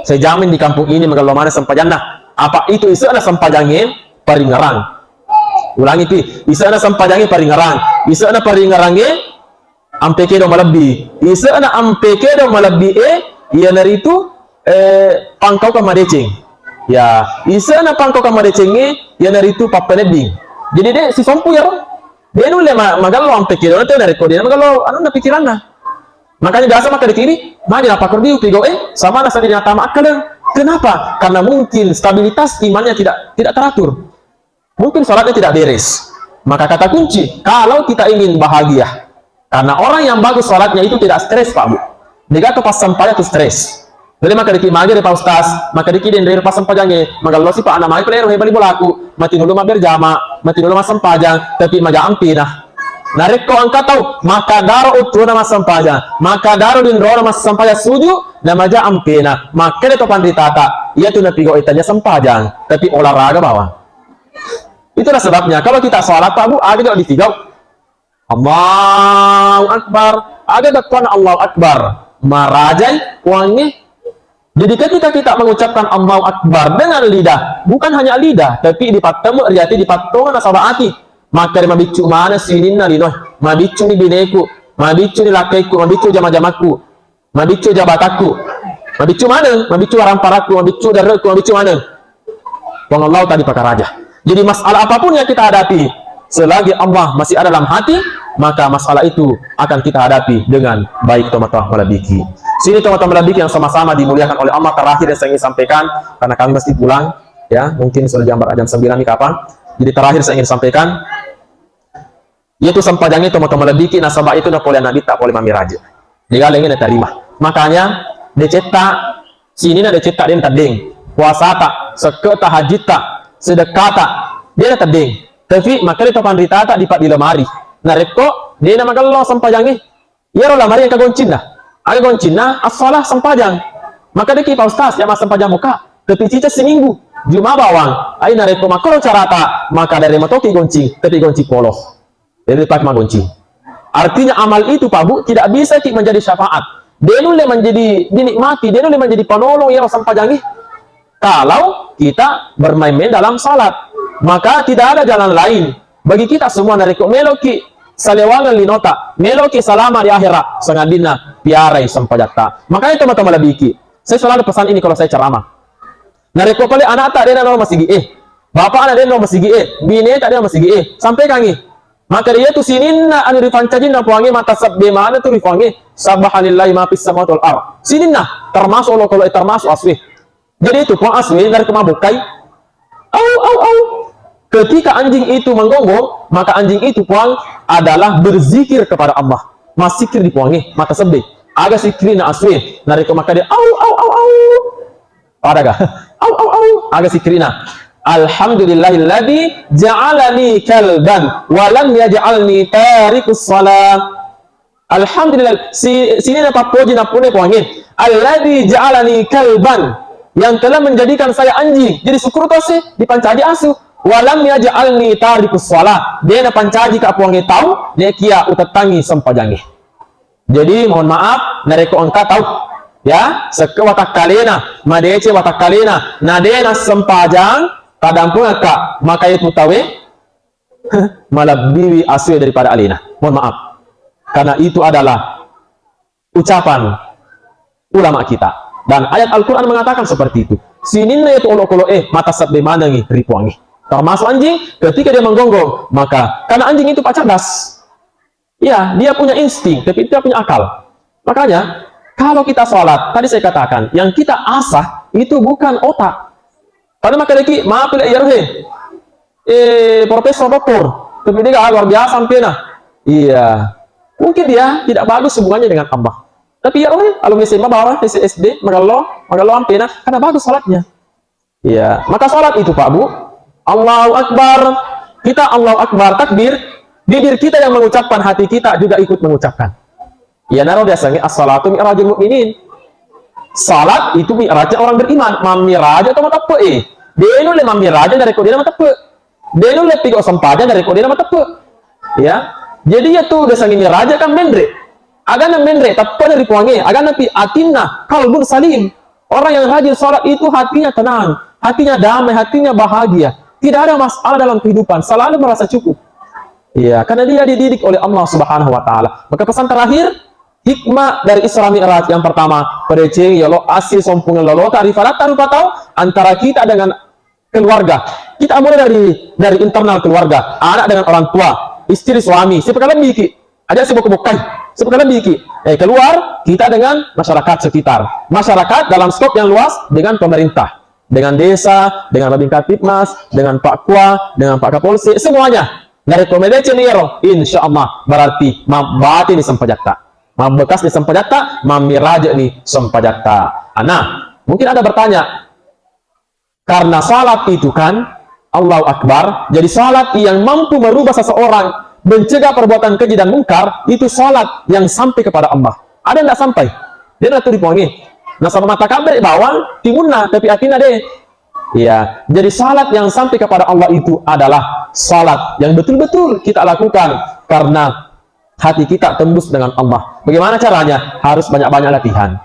Saya jamin di kampung ini magello maneng sempajanna. Apa itu ise'na sempajangnge paringerang. Ulangi pi, ise'na sempajangnge paringerang. Ise'na paringerangnge ampe kedo malebbi. Ise'na ampe kedo malebbi e, iyanaritu, eh, pangkaukang madeceng. Ya, ise'na pangkaukang madecengnge, iyanaritu pappenedding. Jadi de' sisompu yaro. De' nulle ma-, magello ampe kedo na tena rekko de' magello anunna pikiranna. Makanya biasa makkeda kiri, magi napakkerdiu pigau e, sama nasa di natama akkaleng. Kenapa? Karena mungkin stabilitas imannya tidak, tidak teratur. Mungkin salatnya tidak beres. Maka kata kunci, kalau kita ingin bahagia, karena orang yang bagus salatnya itu tidak stres, Pak Bu. Degato pas sempajang tu stres. Jadi maka diki magi Pak Ustaz, maka diki denre pas sempajangnge, magello si Pak, ana mai pelero he bali bolaku, mati dulu mabberjama, mati dulu massempajang, tapi maja ampena. Narekko engka tau, maka daro uttuna massempajang, maka daro dinrona massempajang suju, na maja ampena. Makkeda to panritata, iya tu napigau e taja sempajang, tapi olahraga bawang. Itulah sebabnya, kalau kita salat, Pak Bu, aga jolo dipigau. Allahu Akbar. Aga bettuanna Allahu Akbar. Marajai Puangnge. Jadi ketika kita mengucapkan Allahu Akbar dengan lidah, bukan hanya lidah, tapi dipattemu ri ati, dipattonga nasaba ati. Makkeda mabiccu maneng sininna linoe. Mabiccu ni bineku, mabiccu ni lakkaikku, mabiccu jama-jamakku. Mabiccu jabatakku. Mabiccu maneng, mabiccu waramparakku, mabiccu darekku, mabiccu maneng. Puang Allah tadi pakaraja. Jadi masalah apapun yang kita hadapi, selagi Allah masih ada dalam hati, maka masalah itu akan kita hadapi dengan baik, tomatoa malebiki. Sini tomatoa malebiki yang sama-sama dimuliakan oleh Allah, terakhir yang saya ingin sampaikan, karena kami mesti pulang, ya, mungkin sudah jam, jam sembilan nih kapan. Jadi terakhir saya ingin sampaikan, Iyatu sempajangnge tomatoa malebiki nasaba itu napoleang Nabitta pole mammiraje. Degaga laingnge natarima. Makanya, decetta Sininna decetta de' nateddeng. Puasata, sekke'ta, hajitta, sedekkata, de' nateddeng. Tapi makkeda to panritata dipaddi lemari. Narekko de' namagello sempajangnge, iyaro lemari engka goncinna. Aga goncinna? As-shalah, sempajang. Makkedaki, "Pak Ustaz, ya massempajang muka, tapi ciceng siminggu, Juma bawang." Ai narekko makkoro carata, maka dare matoki goncing, tapi goncing polo. Jadi, Pak, magonci. Artinya, amal itu, Pak Bu, tidak bisa ki menjadi syafaat. De' nulle menjadi dinikmati, de' nulle menjadi panolong iyaro sempajangnge. Kalau kita bermain-main dalam salat, maka tidak ada jalan lain bagi kita semua. Narekko meloki salewangeng linota, meloki salama di akhirat, sangadinna piarai sempajatta. Makanya, teman-teman, lebih ki. Saya selalu pesan ini kalau saya ceramah. Narekko pale anakta de' nano masigi e, bapakna de' nano masigi e, bineta de' nano masigi e, sampaikangi. Maka iyatu sininna anu ripancajinna Puangnge, mata sebbe maneng tu ri Puangnge. Subhanallahi ma fis samawati wal ard. Sininna, termasuk olokolo e, termasuk asue. Jadi itu Puang asue, narekko mabokkai, au, au, au. Ketika anjing itu menggonggong, maka anjing itu, Puang, adalah berzikir kepada Allah. Massikir di Puangnge, mata sebbe. Aga sikkirina asue, narekko makkeda, au, au, au, au. Pada ga? Au, au, au. Aga sikkirina. Alhamdulillahilladzi ja'alani kalban wa lam yaj'alni tarikus shalah. Alhamdulillah, si, sininna pappoji nappunnai Puangnge. Alladzi ja'alani kalban, yang telah menjadikan saya anjing. Jadi syukur to sih, dipancaji asu. Wa lam yaj'alni tarikus shalah. De' napancaji ka Puangnge tau, nekia utettangi sempajangnge. Jadi, mohon maaf, narekko engka tau, ya, sekke watakkalena, madeceng watakkalena, na de' nassempajang, tadampengekka, maka itu taue malebbiwi asue daripada alena. Mohon maaf. Karena itu adalah ucapan ulama kita. Dan ayat Al-Quran mengatakan seperti itu. Sininna itu olokolo e, mata sebbe manengi ri Puangnge. Termasuk anjing, ketika dia menggonggong, maka karena anjing itu, Pak, cerdas. Iya, dia punya insting, tapi tidak punya akal. Makanya, kalau kita sholat, tadi saya katakan, yang kita asah itu bukan otak. Karena makanya ki, maaf ya, iya rohe. Eh, profesor, doktor, tapi dia luar biasa ampena. Iya. Mungkin dia tidak bagus hubungannya dengan Allah. Tapi iya rohe, kalau S M A bawah, S D, magello, magello ampena, karena bagus sholatnya. Iya, maka salat itu, Pak Bu, Allahu Akbar. Kita Allahu Akbar, takbir, bibir kita yang mengucapkan, hati kita juga ikut mengucapkan. Iyanaro biasanya as-salatu mi'rajul mu'minin. Salat itu mi'rajnya orang beriman. Mammiraja atau mateppe e. De' nulle mammiraja narekko de' namateppe. De' nulle pigau sempajang narekko de' namateppe. Ya. Jadi iyatu biasanya miraja kan menre. Agana menre, teppena ri Puangnge. Agana pi atinna, qalbun salim. Orang yang rajin sholat itu hatinya tenang, hatinya damai, hatinya bahagia. Tidak ada masalah dalam kehidupan, selalu merasa cukup. Iya, karena dia dididik oleh Allah Subhanahu wa Ta'ala. Maka pesan terakhir, hikmah dari Isra Mi'raj yang pertama, padecengi yolo assi sompung lolota rifalatta rupa tau antara kita dengan keluarga. Kita mulai dari, dari internal keluarga, anak dengan orang tua, istri suami, siapa kalian bikin? Aja sibuk-bukai, sibuk lebih ki. Eh, keluar kita dengan masyarakat sekitar. Masyarakat dalam skop yang luas dengan pemerintah, dengan desa, dengan Babin Kamtibmas, dengan Pak Kua, dengan Pak Kapolsek, semuanya. Dari komedi ceniro, insya Allah berarti mabati ni sempajatta. Mabbekas ni sempajatta, mamiraja ni sempajatta. Nah, mungkin ada bertanya, karena salat itu kan, Allahu Akbar, jadi salat yang mampu merubah seseorang, mencegah perbuatan keji dan mungkar, itu salat yang sampai kepada Allah. Ada ndak sampai? De' naturi Puangnge. Nasaba matakabbere bawang timunna, tapi atinna de'. Iya, jadi salat yang sampai kepada Allah itu adalah salat yang betul-betul kita lakukan karena hati kita tembus dengan Allah. Bagaimana caranya? Harus banyak-banyak latihan.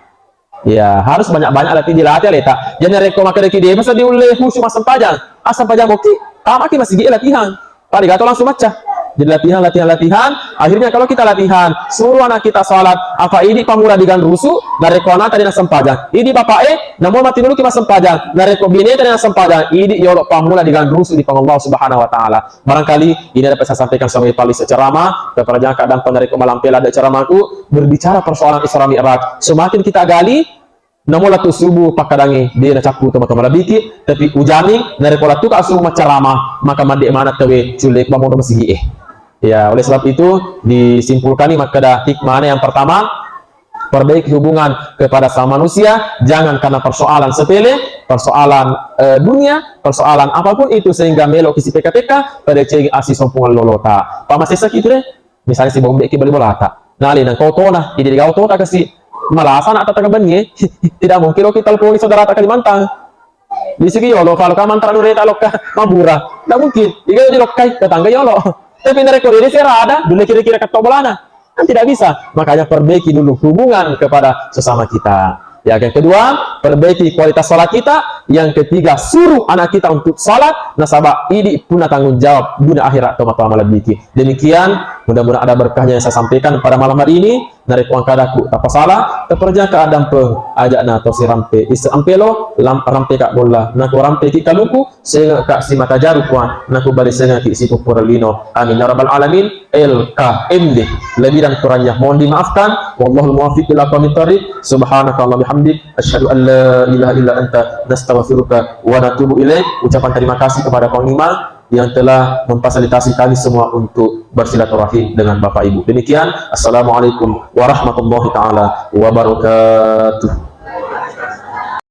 Ya, harus banyak-banyak latihan, dilatih aleta. Jadi narekko makkedaki de' masa diulle khusyuk massempajang. Ah, sempajang bokki, tamaki masigi latihan. Pada gato langsung macca. Jadi latihan, latihan, latihan. Akhirnya kalau kita latihan, suruh anak kita salat, apa idi pamula diganrusu, narekko anak tadi na sempajang. Idi bapak e, namo mati dulu ki massempajang. Narekko bine tadi na sempajang, idi yolo pamula diganrusu di Puang Allah Subhanahu wa Ta'ala. Barangkali ini dapat saya sampaikan sebagai paliseq ceramah, kepada jangka dan penariku malampe ladde ceramahku, berbicara persoalan Isra Mi'raj. Semakin kita gali, namo lettu subuh pakkadangnge, de' nacappu teman-teman lebih ki, tapi ujamin, narekko lettu ka subuh macceramah, maka madde mana tewe, culle ba mono masigi e. Ya, oleh sebab itu, disimpulkan ni makkeda hikmahnya yang pertama, Perbaiki hubungan kepada sama manusia, jangan karena persoalan sepele, persoalan, eh, dunia, persoalan apapun itu sehingga meloki sipeka-peka, padecengi assisompungan lolota. Pamasessaki tu deh, misalnya si bombeki bali bolata. Nah, alena engka otona, jadi dia otota kasi malasa nak tataka bennie, tidak mungkin lo kita telponi saudarata Kalimantan. Bisiki yolo, kalau ka mantara dureta lokka mabura. Tidak mungkin. Iga di lokkai, tetangga yolo. Tapi narekko dede serada, dulu kira-kira katto bolana. Kan tidak bisa. Makanya perbaiki dulu hubungan kepada sesama kita. Ya, yang kedua, perbaiki kualitas salat kita. Yang ketiga, suruh anak kita untuk salat. Nasaba idi punna tanggung jawab dunia akhirat tomatoa malebbiki. Demikian, mudah-mudahan ada berkahnya yang saya sampaikan pada malam hari ini. Narekko engka adaku tapasala, taperjaka adampeng, ajakna to sirampe isse ampelo, lam-, rampeka bolla, nako rampeki kaluku, sengeka simata jaru, Puang, nako bali sengeki sipuppureng lino. Amin ya rabbal alamin. L K M D, lebih dan kurangnya mohon dimaafkan. Wallahul muwaffiq ila aqwamit thariq. Subhanakallahumma bihamdik, asyhadu an la ilaha illa anta, nastaghfiruka wa natubu ilaik. Ucapan terima kasih kepada Panglima yang telah memfasilitasi kami semua untuk bersilaturahim dengan Bapak Ibu. Demikian, assalamualaikum warahmatullahi taala wabarakatuh.